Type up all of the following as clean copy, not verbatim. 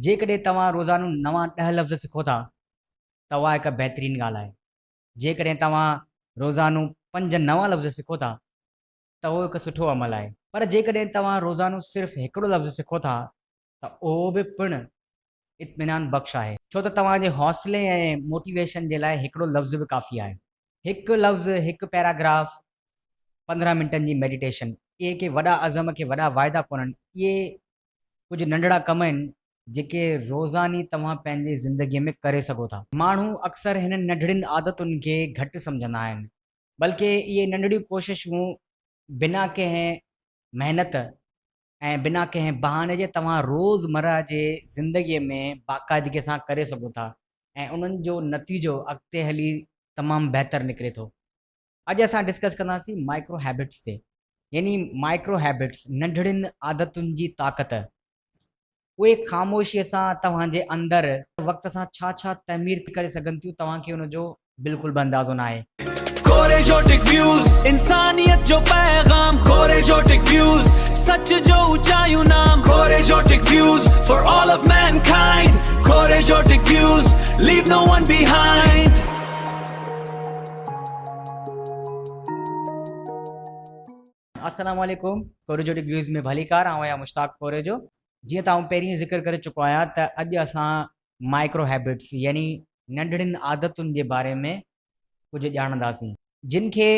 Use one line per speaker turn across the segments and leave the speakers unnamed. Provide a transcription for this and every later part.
جيڪڏهن توهان روزانو نوان ڏهه لفظ سکو ٿا ته اها هڪ بهترين ڳالهه آهي. جيڪڏهن توهان روزانو پنج نوان لفظ سکو ٿا ته اهو هڪ سٺو عمل آهي. پر جيڪڏهن توهان روزانو صرف هڪڙو لفظ سکو ٿا ته اهو به پڻ اطمينان بخش آهي. ڇو ته توهان جي حوصلي ۽ موٽيويشن جي لاء هڪڙو لفظ به ڪافي آهي. هڪ لفظ، هڪ پيراگراف، 15 منٽن جي ميڊيٽيشن، اهي ڪي وڏا عزم ڪي وڏا واعدا ڪونهن، اهي ڪجهه ننڍڙا ڪم آهن جيڪي روزاني توهان پنهنجي زندگيء ۾ ڪري سگهو ٿا. ماڻهو اڪثر هنن ننڍڙين عادتن کي گهٽ سمجهندا آهن، بلڪه اهي ننڍڙيون ڪوششون بنا ڪنهن محنت ۽ بنا ڪنهن بهاني جي توهان روز مره جي زندگيء ۾ باقاعدگيء سان ڪري سگهو ٿا ۽ انهن جو نتيجو اڳتي هلي تمام بهتر نڪري ٿو. اڄ اسان ڊسڪس ڪنداسين مائڪرو هيبٽس تي يعني مائڪرو هيبٽس ننڍڙين عادتن جي طاقت اهي خاموشيء سان توهان جي اندر وقت سان ڇا ڇا تعمير ڪري سگهن ٿيون توهان کي ان جو بلڪل به اندازو ناهي.
ڪوريجوٽڪ ويوز انسانيت جو پيغام ڪوريجوٽڪ ويوز سچ جو اچايون نام ڪوريجوٽڪ views for all of mankind ڪوريجوٽڪ views leave no one behind.
السلام عليڪم ڪوريجو ٽيڪ ويوز ۾ ڀليڪار آئون آهيان مشتاق ڪوريجو جيئن ته آئون پهرين ذڪر ڪري چڪو آهيان ته اڄ اسان مائڪرو هيبٽس يعني ننڍڙين عادتن جي باري ۾ ڪجهه ڄاڻنداسين جن کي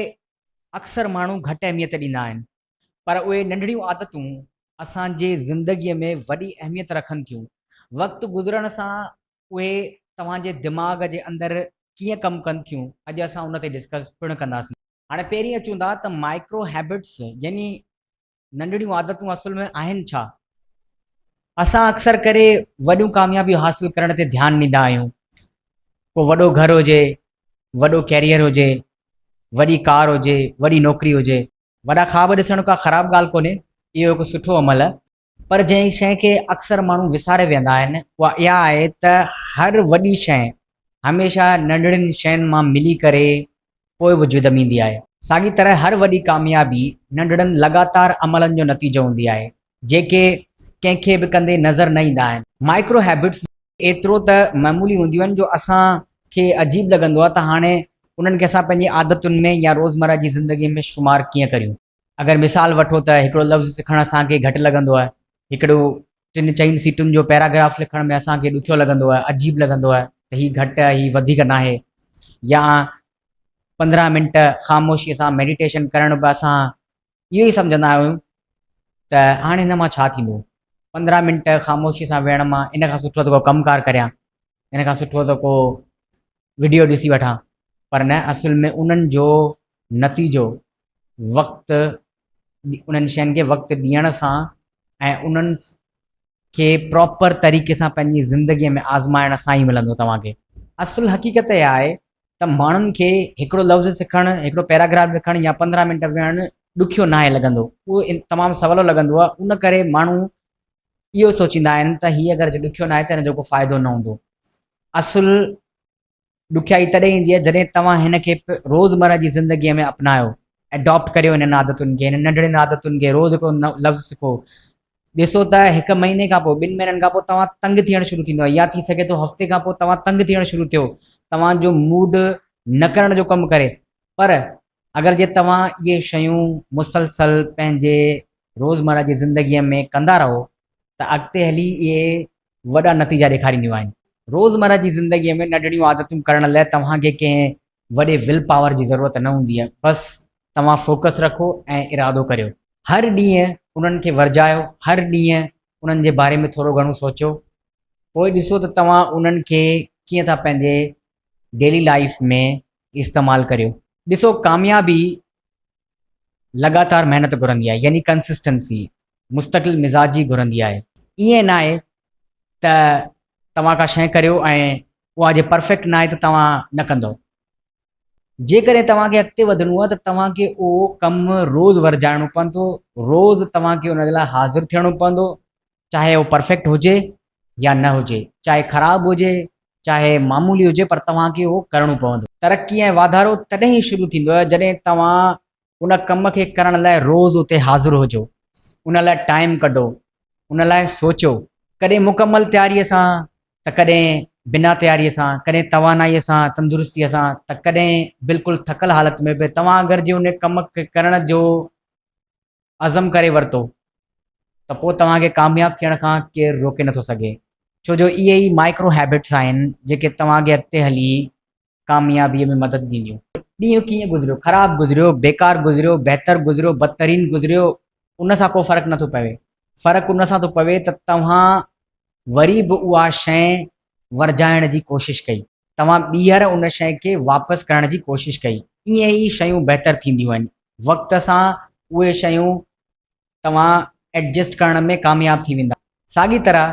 اڪثر ماڻهو گهٽ اهميت ڏيندا آهن پر اهي ننڍڙيون عادتون اسان جي زندگي ۾ وڏي اهميت رکن ٿيون وقت گذرڻ سان اهي توهان جي دماغ جي اندر ڪيئن ڪم ڪن ٿيون اڄ اسان ان تي ڊسڪس پڻ ڪنداسين. هاڻي پهرين اچون ٿا ته مائڪرو هيبٽس يعني ننڍڙيون عادتون اصل ۾ آهن ڇا؟ اسان اڪثر ڪري وڏيون ڪاميابيون حاصل ڪرڻ تي ڌيان ڏيندا آهيون. ڪو وڏو گهر هجي، وڏو ڪيريئر هجي، وڏي ڪار هجي، وڏي نوڪري هجي. وڏا خواب ڏسڻ ڪا خراب ڳالهه ڪونهي، اهو هڪ سٺو عمل آهي. پر جنهن شيء کي اڪثر ماڻهو وساري ويهندا آهن اها اها آهي ته هر وڏي شيء هميشه ننڍڙين شين مان ملي ڪري پوء وجود ۾ ايندي آهي. ساڳي طرح هر وڏي ڪاميابي ننڍڙن لڳاتار عملن جو نتيجو هوندي آهي جيڪي ڪنهن کي به ڪندي نظر نه ايندا آهن. مائڪرو هيبٽس ايترو ته معمولي هونديون آهن جو اسان کي عجيب لڳندو آهي ته هاڻي انهن کي اسان پنهنجي عادتن ۾ يا روزمره جي زندگي ۾ شمار ڪيئن ڪريون. اگر مثال وٺو ته هڪڙو لفظ سکڻ اسان کي گهٽ لڳندو آهي، هڪڙو ٽن چئن سيٽن جو پيراگراف لکڻ ۾ اسان کي ڏکيو لڳندو آهي، عجيب لڳندو آهي ته هي گهٽ آهي هي وڌيڪ ناهي يا 15 منٽ خاموشيء سان ميڊيٽيشن ڪرڻ به اسان اهو ئي سمجهندا آهيون ته هاڻي هن مان ڇا ٿيندو، 15 منٽ خاموشيء سان ويهڻ مان ان کان سٺو ته ڪو ڪم ڪار ڪريان، ان کان سٺو ته ڪو وڊيو ڏسي وٺان پر نه اصل ۾ انهن جو نتيجو وقت انهن شين کي وقت ڏيڻ سان ۽ انهن کي پراپر طريقي سان پنهنجي زندگي ۾ آزمائڻ سان ئي ملندو توهان کي. اصل حقيقت اها آهي ته ماڻهن کي هڪڙو لفظ سکڻ، هڪڙو پيراگراف لکڻ يا 15 منٽ ويهڻ ڏکيو ناهي لڳندو، اهو تمام سولو لڳندو آهي، ان ڪري ماڻهو اهو سوچيندا آهن ته هي اگر ڏکيو ناهي ته هن جو ڪو فائدو نه هوندو. اصل ڏکيائي تڏهن ايندي آهي جڏهن توهان هن کي روزمره جي زندگيء ۾ اپنايو، Adopt ڪريو هنن عادتن کي، هنن ننڍڙين عادتن کي، روز هڪڙو لفظ سکو. ڏسو ته هڪ مهيني کان پوء، ٻن مهينن کان پوء توهان تنگ ٿيڻ شروع ٿيندو يا ٿي سگهي ٿو هفتي کان پوء توهان تنگ ٿيڻ شروع ٿيو، توهان جو موڊ نه ڪرڻ جو ڪم ڪري. پر اگر جي توهان اهي شيون مسلسل پنهنجي روزمره جي زندگيء ۾ ڪندا رهو ته اڳتي هلي اهي وڏا نتيجا ڏيکارينديون آهن. روزمره جي زندگيء ۾ ننڍڙيون عادتون ڪرڻ لاء توهان کي ڪنهن وڏي will power جي ضرورت نه هوندي آهي، بس توهان فوڪس رکو ۽ ارادو ڪريو. هر ڏينهن انهن کي ورجايو، هر ڏينهن انهن جي باري ۾ ٿورو گهڻو سوچيو، پوء ڏسو ته توهان انهن کي ڪيئن ٿا پنهنجي ڊيلي لائيف ۾ استعمال ڪريو. ڏسو ڪاميابي لڳاتار محنت گهرندي آهي يعني ڪنسسٽنسي، مستقل مزاجي گهرندي آهي. ائين ناهي ته توهان ڪا شيء ڪريو ۽ اها جي پرفيڪٽ ناهي ته توهان نه ڪندؤ. جيڪڏهن توهان کي اڳتي وڌڻو آهي ته توهان کي اهو ڪم روز ورجائڻو پوندو، روز توهان کي ان جي لاء حاضر ٿيڻو پوندو، چاهي اهو پرفيڪٽ هجي يا نه هجي، چاهي خراب هجي، چاهي معمولي هجي پر توهان کي اهو ڪرڻو پوندو. ترقي ۽ واڌارو تڏهن ئي شروع ٿيندو آهي جڏهن توهان ان ڪم کي ڪرڻ لاء روز اتي حاضر هجو، ان لاء ٽائيم ڪڍو، ان لاء سوچيو. ڪڏهن مڪمل تياريء سان ته ڪڏهن بنا تياريء سان، ڪڏهن توانائيء سان، تندرستيء سان ته ڪڏهن بلڪل ٿڪل حالت ۾ به توهان اگر جي ان ڪم کي ڪرڻ جو عزم ڪري ورتو ته پوء توهان کي ڪامياب ٿيڻ کان ڪير روڪي نٿو سگهي ڇو جو اهي ئي مائڪرو هيبٽس آهن جيڪي توهان کي اڳتي هلي ڪاميابيء ۾ مدد ڏينديون. ڏينهن ڪيئن گذريو، خراب گذريو، بيڪار گذريو، بهتر گذريو، بدترين گذريو، ان سان ڪو فرق نٿو پوي. فرق ان سان ٿو پوي ته توهان وري به اها شيء ورجائڻ جي ڪوشش ڪئي. توهان ٻيهر ان شيء کي واپس ڪرڻ جي ڪوشش ڪئي. ائين ئي شيون بهتر ٿينديون آهن. وقت سان اهي شيون توهان ايڊجسٽ ڪرڻ ۾ ڪامياب ٿي ويندا. ساڳي طرح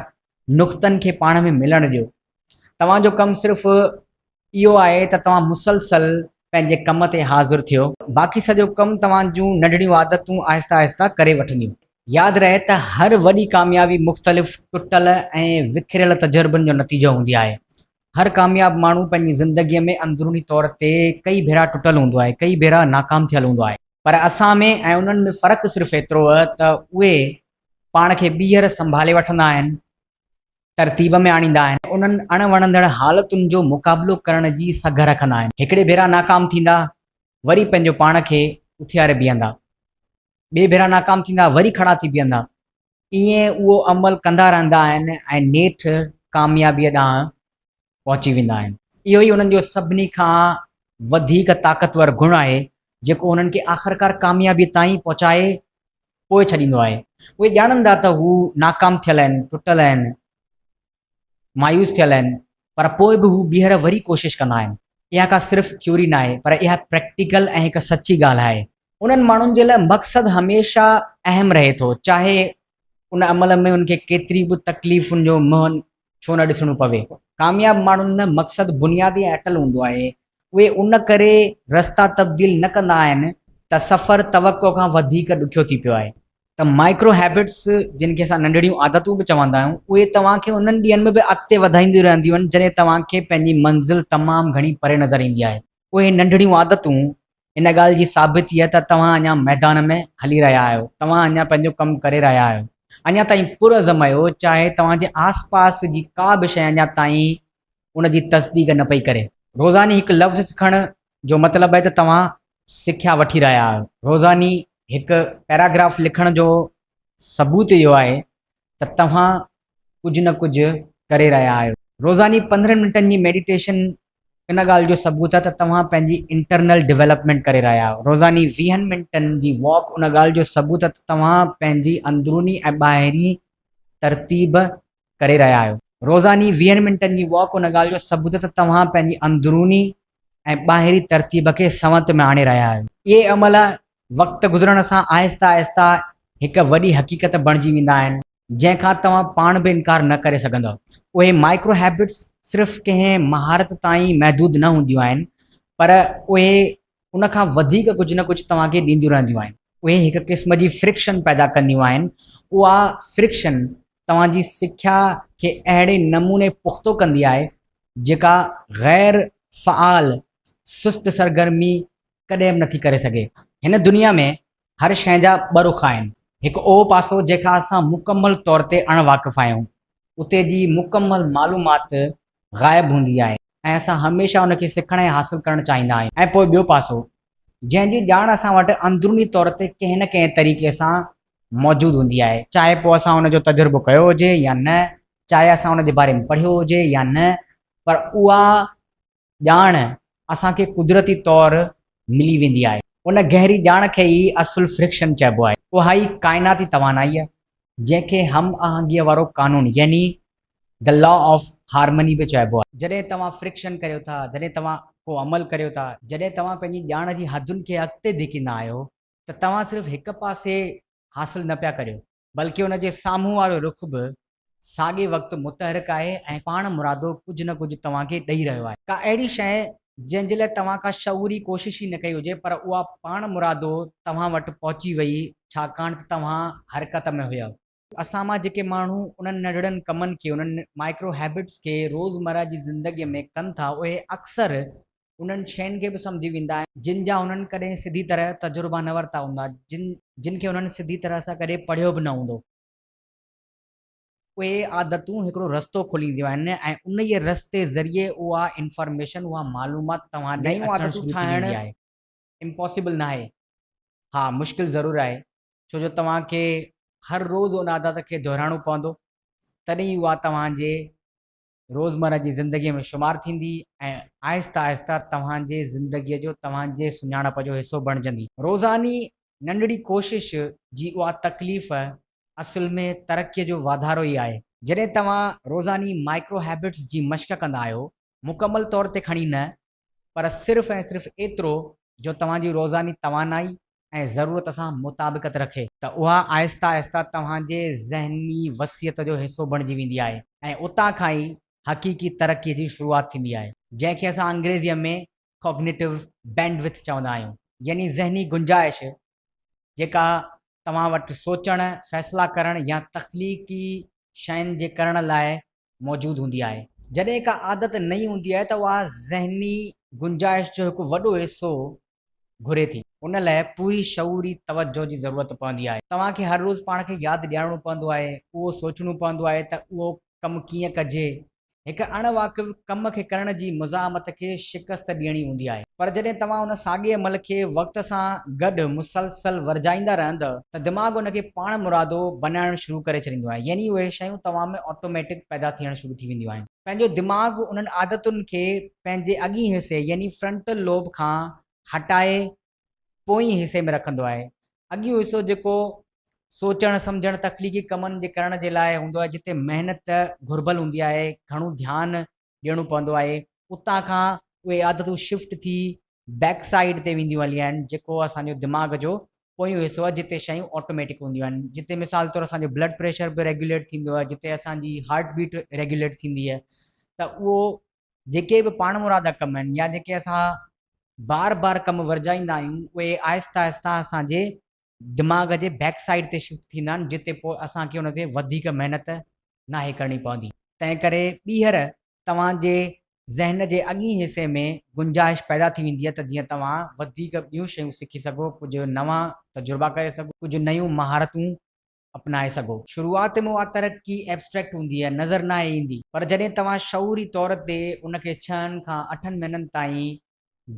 نقطن کي پاڻ ۾ ملڻ ڏيو. توهان جو ڪم صرف اهو آهي ته توهان مسلسل پنهنجي ڪم تي حاضر ٿيو. باقي سڄو ڪم توهان جون ننڍڙيون عادتون آهستي آهستي ڪري وٺنديون. ياد رهي ته هر وڏي ڪاميابي مختلف ٽٽل ۽ وکريل تجربن جو نتيجو هوندي آهي. هر ڪامياب ماڻهو پنهنجي زندگيء ۾ اندروني طور تي ڪئي ڀيرا ٽٽل هوندو آهي، ڪئي ڀيرا ناڪام ٿيل هوندو آهي. پر اسان ۾ ۽ انهن ۾ فرق صرف ايترو ته اهي پاڻ کي ٻيهر سنڀالي وٺندا آهن، ترتيب ۾ آڻيندا آهن، انهن اڻ وڻندڙ حالتن جو مقابلو ڪرڻ جي سگهه رکندا آهن. هڪڙي ڀيرا ناڪام ٿيندا، وري پنهنجو پاڻ کي اٿياري بيهندا. ٻئي ڀيرا ناڪام ٿيندا، وري کڙا ٿي بيهندا. ائين اهو عمل ڪندا رهندا آهن ۽ نيٺ ڪاميابيء ڏانهن پهچي ويندا آهن. اهو ئي انهن جو سڀني کان وڌيڪ طاقتور گڻ آهي، جيڪو انهن کي آخرڪار ڪاميابيء تائين پهچائي پوء ڇڏيندو آهي. اهي ڄاڻن ٿا ته هو ناڪام ٿيل آهن، ٽٽل آهن، مايوس ٿيل آهن، پر پوء به هو ٻيهر وري ڪوشش ڪندا آهن. اها ڪا صرف ٿيوري ناهي، پر اها پريڪٽيڪل ۽ هڪ سچي ڳالهه آهي. انهن ماڻهن جي لاء مقصد هميشه اهم رهي ٿو، چاهي ان عمل ۾ ان کي ڪيتري به تڪليفن جو منهن ڇو نه ڏسڻو پوي. ڪامياب ماڻهن لاء مقصد بنيادي ۽ اٽل هوندو آهي. اهي ان ڪري رستا تبديل نه ڪندا آهن ته سفر توقع کان وڌيڪ ڏکيو ٿي پيو آهي. ته مائڪرو هيبٽس جن کي اسان ننڍڙيون عادتون به چوندا آهيون اهي توهان کي انهن ڏينهن ۾ به اڳتي وڌائينديون رهنديون آهن جڏهن توهان کي پنهنجي منزل تمام گهڻي پري نظر ايندي آهي. اهي ننڍڙيون عادتون ان ڳالهه جي ثابتي آهي ته توهان اڃا ميدان ۾ هلي رهيا آهيو، توهان اڃا پنهنجو ڪم ڪري رهيا آهيو، اڃا تائين پرعزم آهيو، چاهي توهان جي آس پاس جي ڪا به شيء اڃا تائين ان جي تصديق نه پئي ڪري. روزاني هڪ لفظ سکڻ جو مطلب آهي ته توهان سکيا وٺي رهيا آهيو. روزاني هڪ پيراگراف لکڻ جو ثبوت اهو آهي ته توهان ڪجهه نه ڪجهه ڪري رهيا آهيو. روزاني 15 منٽن جي ميڊيٽيشن ان ڳالهه جو ثبوت آهي ته توهان پنهنجي انٽرنل ڊولپمينٽ ڪري رهيا آهيو. روزاني ويهن منٽن جي واڪ ان ڳالهه جو ثبوت آهي ته توهان پنهنجي اندروني ۽ ٻاهرين ترتيب ڪري رهيا آهيو. روزاني ويهن منٽن جي واڪ ان ڳالهه جو ثبوت آهي ته توهان پنهنجي اندروني ۽ ٻاهرين ترتيب کي سنوت ۾ آڻي رهيا آهيو. اهي عمل وقت گذرڻ سان آهستي آهستي هڪ وڏي حقيقت بڻجي ويندا آهن، جنهن کان توهان پاڻ به انڪار نه ڪري سگهندؤ. اهي مائڪرو هيبٽس صرف ڪنهن مهارت تائين محدود نه هونديون آهن، پر اهي ان کان وڌيڪ ڪجهه نه ڪجهه توهان کي ڏينديون رهنديون آهن. اهي هڪ قسم جي فرڪشن پيدا ڪنديون آهن. اها فرڪشن توهان جي سکيا کي اهڙي نموني پختو ڪندي آهي، جيڪا غير فعال سست سرگرمي ڪڏهن به نٿي ڪري سگهي. هن دنيا ۾ هر شيء جا ٻه رخ آهن. هڪ اهو پاسو جنهن کان اسان مڪمل طور تي اڻ واقف آهيون. اتي جي مڪمل معلومات غائب هوندي آهي ۽ اسان هميشه ان کي سکڻ ۽ حاصل ڪرڻ چاهيندا آهيون ۽ پوء ٻيو پاسو جنهن جي ڄاڻ اسان وٽ اندروني طور تي ڪنهن نه ڪنهن طريقي سان موجود هوندي آهي، چاهي پوء اسان ان جو تجربو ڪيو هجي يا نه، چاهي اسان ان جي باري ۾ پڙهيو هجي يا نه، پر اها ڄاڻ اسان کي قدرتي طور ملي ويندي آهي. ان گهري ڄاڻ کي ئي اصل فرڪشن چئبو آهي. اها ئي ڪائناتي توانائي جنهن کي هم آهنگيء وارو قانون يعني The Law of Harmony به چئبو آهي. جڏهن توهان فرڪشن ڪريو ٿا، جڏهن توهان ڪو عمل ڪريو ٿا، جڏهن توهان پنهنجي ڄاڻ جي حدن کي اڳتي ڌڪيندا آهيو ته توهان صرف هڪ پاسي حاصل نه پيا ڪريو، بلڪه ان جي سامهون وارو رخ به ساڳئي وقت متحرڪ آهي ۽ پاڻ مرادو ڪجهه نه ڪجهه توهان کي ڏئي رهيو آهي. ڪا اهڙي شيء جنهن جي لاء توهان ڪا شعوري ڪوشش ئي نه ڪئي هجي پر اها پاڻ مرادو توهان وٽ پهچي وئي ڇاڪاڻ ته توهان حرڪت ۾ هيؤ. اسان مان جيڪي ماڻهو انهن ننڍڙن ڪمن کي، انهن مائڪرو هيبٽس کي روزمره جي زندگيء ۾ ڪن ٿا، اهي اڪثر انهن شين کي به سمجهي ويندا آهن، جن جا انهن ڪڏهن سڌي طرح تجربا نه ورتا هوندا، جن کي انهن سڌي طرح سان ڪڏهن پڙهيو به نه هوندو. اهي عادتون هڪڙو رستو کولينديون آهن ۽ انهيء رستي ذريعي اها انفارميشن، اها معلومات توهان ڏي نيون اچڻ عادتون شروع ٿي ٺاهڻ ويندي آهي. امپاسيبل ناهي، ها مشڪل ضرور آهي، ڇو جو توهان کي هر روز ان عادت کي دهرائڻو پوندو، تڏهن ئي اها توهان جي روزمره جي زندگيء ۾ شمار ٿيندي ۽ آهستي آهستي توهان جي زندگيء جو توهان جي سڃاڻپ جو حصو بڻجندي. روزاني ننڍڙي ڪوشش جي اها تڪليف اصل ۾ ترقيء جو واڌارو ئي آهي. جڏهن توهان روزاني مائيڪرو هيبٽس جي مشق ڪندا آهيو، مڪمل طور تي کڻي نه، پر صرف ۽ صرف ايترو جو توهان جي روزاني توانائي ۽ ضرورت سان مطابقت رکي، ته اها آهستي آهستي توهان جي ذهني وصيت جو حصو بڻجي ويندي آهي ۽ اتان کان ئي حقيقي ترقي جي شروعات ٿيندي آهي، جنهن کي اسان انگريزيء ۾ Cognitive Bandwidth چوندا آهيون، يعني ذهني گنجائش جيڪا توهان وٽ سوچڻ، فيصلا ڪرڻ يا تخليقي شين جي ڪرڻ لاء موجود هوندي آهي. جڏهن ڪا عادت نئين هوندي آهي ته اها ذهني گنجائش جو هڪ وڏو حصو گهري ٿي. ان لاء پوري شعوري توجهه جي ضرورت پوندي آهي. توهان کي هر روز پاڻ کي ياد ڏيارڻو پوندو آهي، اهو سوچڻو پوندو آهي ته اهو ڪم ڪيئن ڪجي. هڪ اڻ واقف ڪم کي ڪرڻ جي مزاحمت کي شڪست ڏيڻي هوندي آهي. پر جڏهن توهان ان ساڳئي عمل کي وقت سان گڏ مسلسل ورجائيندا رهندؤ ته دماغ ان کي پاڻمرادو بنائڻ شروع ڪري ڇڏيندو آهي يعني اهي شيون توهان ۾ آٽوميٽڪ پيدا ٿيڻ شروع ٿي وينديون آهن. پنهنجو دماغ انهن عادتن کي پنهنجي اڳئين حصي يعني فرنٽل لوب کان هٽائي پوئين حصي ۾ رکندو آهي. اڳيون حصو جيڪو سوچڻ، سمجهڻ، تخليقي ڪمن جي ڪرڻ جي لاء هوندو آهي جتي محنت گهربل هوندي آهي، گهڻو ڌيان ڏيڻو پوندو آهي، اتان کان اهي عادتون شفٽ ٿي بيڪ سائيڊ تي وينديون هلي آهن جيڪو اسان جو دماغ جو پويون حصو آهي جتي شيون آٽوميٽڪ هونديون آهن جتي مثال طور اسان جو بلڊ پريشر به ريگيوليٽ ٿيندو آهي جتي اسان جي هارٽ بيٽ ريگيوليٽ ٿيندي آهي ته اهو جيڪي به پاڻمرادا ڪم آهن يا جيڪي اسان بار بار ڪم ورجائيندا آهيون اهي آهستي آهستي اسان جي دماغ جي بيڪ سائيڊ تي شفٽ ٿيندا آهن جتي پوء اسان کي ان تي وڌيڪ محنت ناهي ڪرڻي پوندي تنهن ڪري ٻيهر توهان جي ذهن جي اڳئين حصي ۾ گنجائش پيدا ٿي ويندي آهي ته جيئن توهان وڌيڪ ٻيون شيون سکي سگهو، ڪجهه نوان تجربا ڪري سگهو، ڪجهه نيون مهارتون اپنائي سگهو. شروعات ۾ اها ترقي Abstract هوندي آهي، نظر ناهي ايندي، پر جڏهن توهان شعوري طور تي ان کي ڇهن کان اٺن مهينن تائين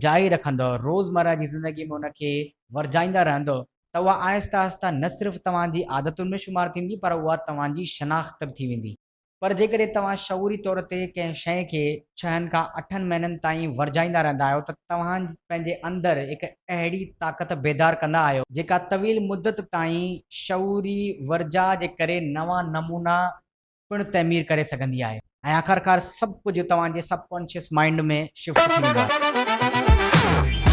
جاري رکندؤ، روزمره جي زندگي ۾ ان کي ورجائيندا رهندؤ ته اها آهستي آهستي نه صرف توهان جي عادتن ۾ شمار ٿيندي پر اها توهان جي شناخت به ٿي ويندي. پر جيڪڏهن توهان شعوري طور تي ڪنهن شيء کي ڇهن کان اٺن مهينن تائين ورجائيندا رهندا آهيو ته توهان پنهنجي اندر هڪ اهڙي طاقت بيدار ڪندا آهيو، جيڪا طويل مدت تائين شعوري ورجاء جي ڪري نوان نمونا پڻ تعمير ڪري سگهندي آهي ۽ آخرڪار سڀ ڪجهه توهان جي سب ڪانشس مائنڊ ۾ شفٽ ٿي ويندو آهي.